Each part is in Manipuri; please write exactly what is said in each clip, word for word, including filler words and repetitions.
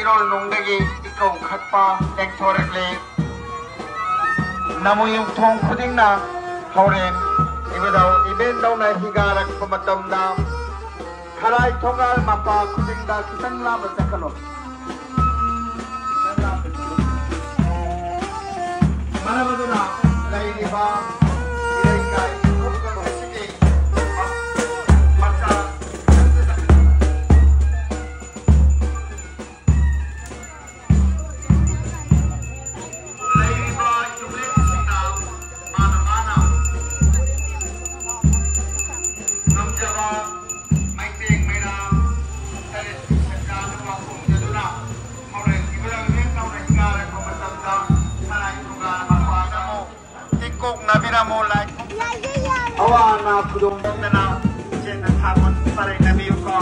ꯐꯤꯔꯣꯜ ꯅꯨꯡꯗꯒꯤ ꯏꯀꯧ ꯈꯠꯄ ꯂꯦꯡꯊꯣꯔꯛꯂꯦ꯫ ꯅꯃꯨ ꯌꯨꯝꯊꯣꯡ ꯈꯨꯗꯤꯡꯅ ꯍꯣꯔꯦꯟ ꯏꯕꯨꯙꯧ ꯏꯕꯦꯟꯗꯧꯅ ꯍꯤꯡꯒꯥꯔꯛꯄ ꯃꯇꯝꯗ ꯈꯔꯥꯏ ꯊꯣꯡꯒꯥꯜ ꯃꯄꯥ ꯈꯨꯗꯤꯡꯗ ꯈꯤꯇꯪ ꯂꯥꯞꯅ ꯆꯠꯀꯅꯨ꯫ ꯃꯔꯝ ꯑꯗꯨꯅ ꯂꯩꯔꯤꯕ ꯏꯔꯩꯀꯥꯏ ꯈꯨꯡꯒꯪ ꯑꯁꯤꯒꯤ ꯃꯆꯥ ꯂꯩꯔꯤꯕ ꯌꯨꯝꯂꯦꯟꯁꯤꯡꯅ ꯃꯥꯅ ꯃꯥꯅ ꯉꯝꯖꯕ ꯃꯩꯇꯦꯡ ꯃꯩꯔꯥ ꯇꯔꯦꯠꯀꯤ ꯁꯦꯟꯖꯥꯗꯨ ꯋꯥꯈꯣꯡꯖꯗꯨꯅ ꯍꯧꯔꯛꯈꯤꯕ ꯂꯝꯖꯦꯟ ꯇꯧꯅ ꯍꯤꯡꯒꯥꯔꯛꯄ ꯃꯇꯝꯗ ꯁꯅꯥꯏ ꯊꯧꯒꯥꯜ ꯃꯄꯥꯗ ꯑꯃꯨꯛ ꯏꯀꯣꯛꯅꯕꯤꯔꯝꯃꯨ ꯂꯥꯏ꯫ ꯑꯋꯥ ꯑꯅꯥ ꯈꯨꯗꯣꯡ ꯆꯦꯟꯅ ꯊꯥꯕ ꯄꯔꯦꯡ ꯅꯕꯤꯌꯨꯀꯣ꯫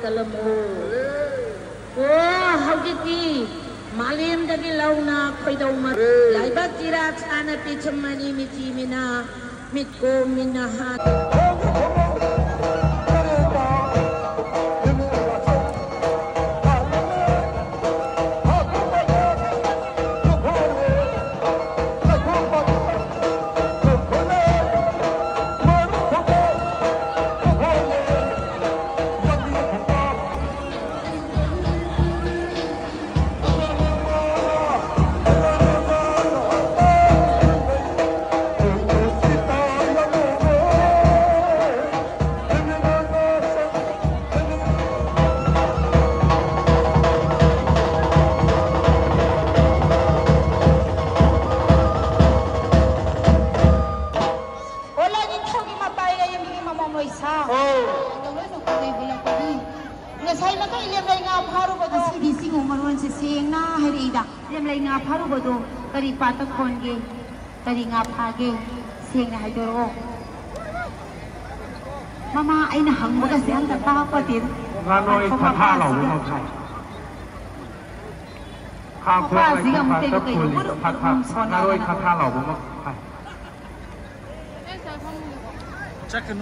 ꯀꯂꯝ ꯑꯣ꯫ ꯑꯣ, ꯍꯧꯖꯤꯛꯇꯤ ꯃꯥꯂꯦꯝꯗꯒꯤ ꯂꯧꯅ ꯈꯣꯏꯗꯧ ꯃ-, ꯂꯥꯏꯕꯛ ꯆꯤꯔꯥ ꯆꯥꯅ ꯄꯤꯊꯨꯝ ꯑꯅꯤ ꯃꯤꯊꯤ ꯃꯤꯅꯥ ꯃꯤꯠꯀꯣ ꯃꯤꯅꯍꯥ꯫ ꯑꯣ, ꯂꯥꯏꯅꯤꯡꯊꯧꯒꯤ ꯃꯄꯥꯏ ꯂꯩꯔꯝꯃꯤꯒꯤ ꯃꯃꯣꯝ ꯂꯣꯏꯁꯥ꯫ ꯑꯣ꯫ ꯇꯧꯔꯣꯏ ꯅꯣꯛꯄꯗꯩ ꯍꯨꯜꯂꯛꯄꯒꯤ꯫ ꯉꯁꯥꯏ ꯃꯈꯩ ꯂꯦꯝꯂꯩ ꯉꯥ ꯐꯥꯔꯨꯕꯗꯣ꯫ ꯉꯁꯤꯗꯤ ꯁꯤꯒꯨꯝꯕ ꯃꯔꯣꯟꯁꯦ ꯁꯦꯡꯅ ꯍꯥꯏꯔꯛꯏꯗ꯫ ꯂꯦꯝꯂꯩ ꯉꯥ ꯐꯥꯔꯨꯕꯗꯣ ꯀꯔꯤ ꯄꯥꯠꯇ ꯈꯣꯟꯒꯦ? ꯀꯔꯤ ꯉꯥ ꯐꯥꯒꯦ? ꯁꯦꯡꯅ ꯍꯥꯏꯗꯣꯔꯛꯑꯣ꯫ ꯃꯃꯥ, ꯑꯩꯅ ꯍꯪꯕꯒꯁꯦ ꯑꯝꯇ ꯇꯥꯛꯄꯗꯦꯗ꯫ ꯉꯥꯅꯣꯏ ꯊꯥꯊꯥ ꯂꯥꯎꯕ ꯑꯃ ꯐꯥꯏ꯫ ꯈꯥ ꯈꯣꯡ ꯃꯄꯥꯁꯤꯒ ꯑꯃꯨꯛ ꯂꯩꯈꯥ ꯇꯩꯕ ꯀꯩꯅꯣ? ꯇꯞ ꯎꯔꯨꯝ ꯎꯔꯨꯝ ꯉꯥꯅꯣꯏ ꯁꯣꯟꯅꯗꯅ꯫ ꯊꯥꯊꯥ ꯂꯥꯎꯕ ꯑꯃ ꯐꯥꯏ꯫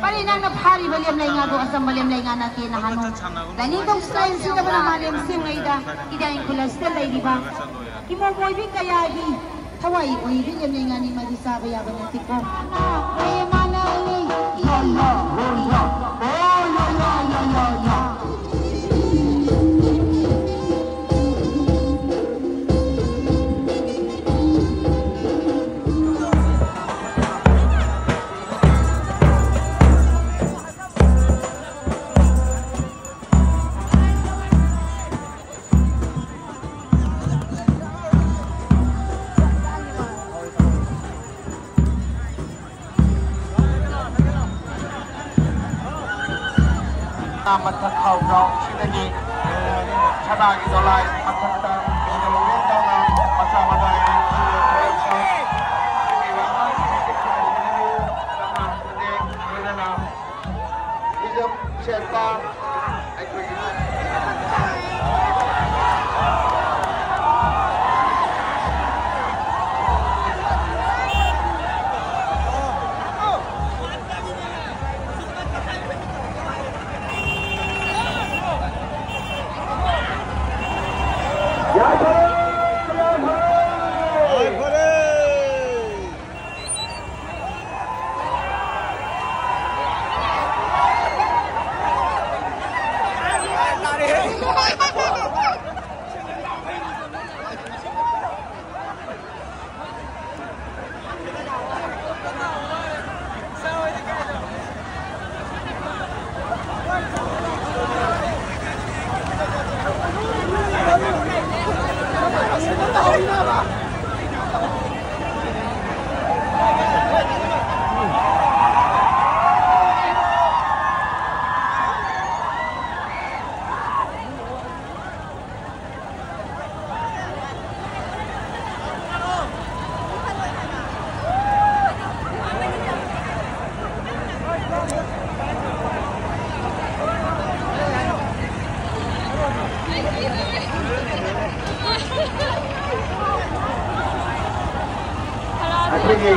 ꯀꯔꯤ ꯅꯪꯅ ꯐꯥꯔꯤꯕ ꯂꯦꯝꯂꯩ ꯉꯥꯗꯣ ꯑꯆꯝꯕ ꯂꯦꯝꯂꯩ ꯉꯥ ꯅꯠꯇꯦ ꯅꯍꯥꯟ ꯅꯣꯡ ꯂꯥꯏꯅꯤꯡꯊꯧ ꯁꯨꯀ꯭ꯂꯥꯏꯟ ꯁꯤꯗꯕꯅ ꯃꯥꯂꯦꯝ ꯁꯦꯝꯂꯩꯗ ꯏꯗꯥꯏꯡ ꯈꯨꯜ ꯑꯁꯤꯗ ꯂꯩꯔꯤꯕ ꯏꯃꯣꯝ ꯑꯣꯏꯕꯤ ꯀꯌꯥꯒꯤ ꯊꯋꯥꯏ ꯑꯣꯏꯕꯤ ꯂꯦꯝꯂꯩ ꯉꯥꯅꯤ ꯃꯗꯨ ꯆꯥꯕ ꯌꯥꯕ ꯅꯠꯇꯦꯀꯣ꯫ ꯃꯊꯛ ꯈꯥꯎꯖꯥꯎ ꯁꯤꯗꯒꯤ ꯁꯅꯥꯒꯤ ꯗꯣꯂꯥꯏ ꯃꯊꯛꯇ ꯌꯧꯔꯦ ꯇꯧꯅ ꯃꯆꯥ ꯃꯆꯥꯒꯤ ꯐꯤꯖꯦꯠ ꯁꯦꯠꯄ ꯑꯩꯈꯣꯏꯒꯤ ꯑꯩꯈꯣꯏꯒꯤ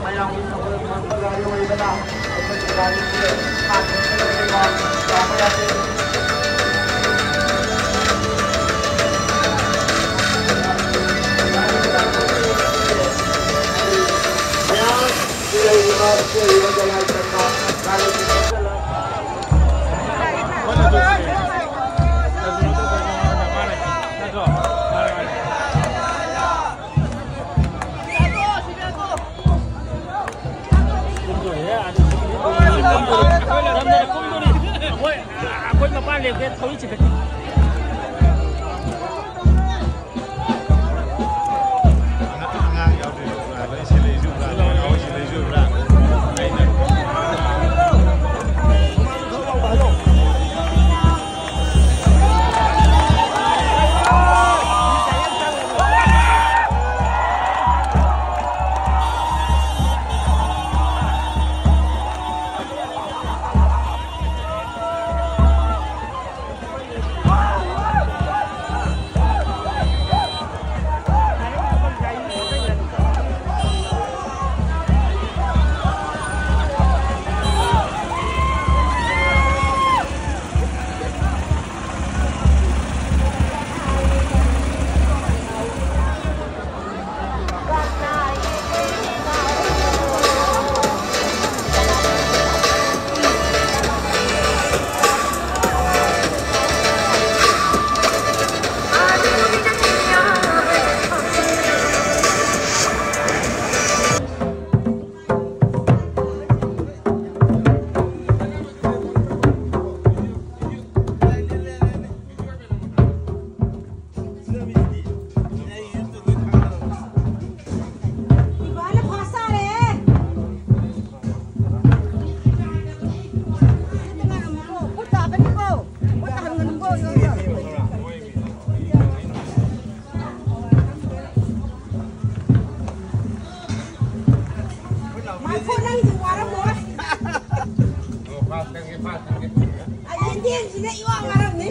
ꯃꯌꯥꯝꯒꯤ ꯊꯕꯛ ꯐꯪꯕ ꯒꯥꯔꯤ ꯑꯣꯏꯕꯅ ꯑꯩꯈꯣꯏꯒꯤ ꯒꯥꯔꯤꯁꯦ ꯍꯥꯟꯅ ꯆꯥꯕ ꯌꯥꯗꯦ꯫ ꯃꯌꯥꯝ ꯂꯩꯔꯤꯕ ꯆꯦꯜꯂꯤꯕ ꯒꯂꯥꯏ ꯆꯠꯄ ꯒꯥꯔꯤ ꯂꯝꯗꯝꯗ ꯀꯨꯝꯗꯣꯔꯤ꯫ ꯑꯩꯈꯣꯏ, ꯑꯩꯈꯣꯏ ꯃꯄꯥꯟ ꯂꯦꯞꯀꯦ, ꯊꯧꯔꯤ ꯆꯤꯡꯈꯠꯈꯤ꯫ ꯑꯉꯥꯡ ꯌꯥꯎꯗ꯭ꯔꯤꯕ꯭ꯔꯥ? ꯁꯤꯜꯂꯛꯏꯁꯤꯕ꯭ꯔꯥ? ꯑꯉꯥꯡ ꯍꯣꯏ ꯁꯤꯜꯂꯛꯏꯁꯤꯕ꯭ꯔꯥ? ꯑꯩꯅ ꯌꯦꯟꯗꯦꯝꯁꯤꯅ ꯏꯋꯥ ꯋꯥꯔꯝꯅꯤ꯫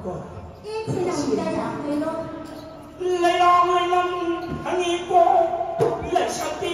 ꯀꯣ꯫ 一起来，我们再来回喽。 ꯂꯩꯔꯥꯡ ꯂꯩꯔꯝ ꯑꯅꯤ ꯀꯣ ꯂꯩꯁꯛꯇꯤ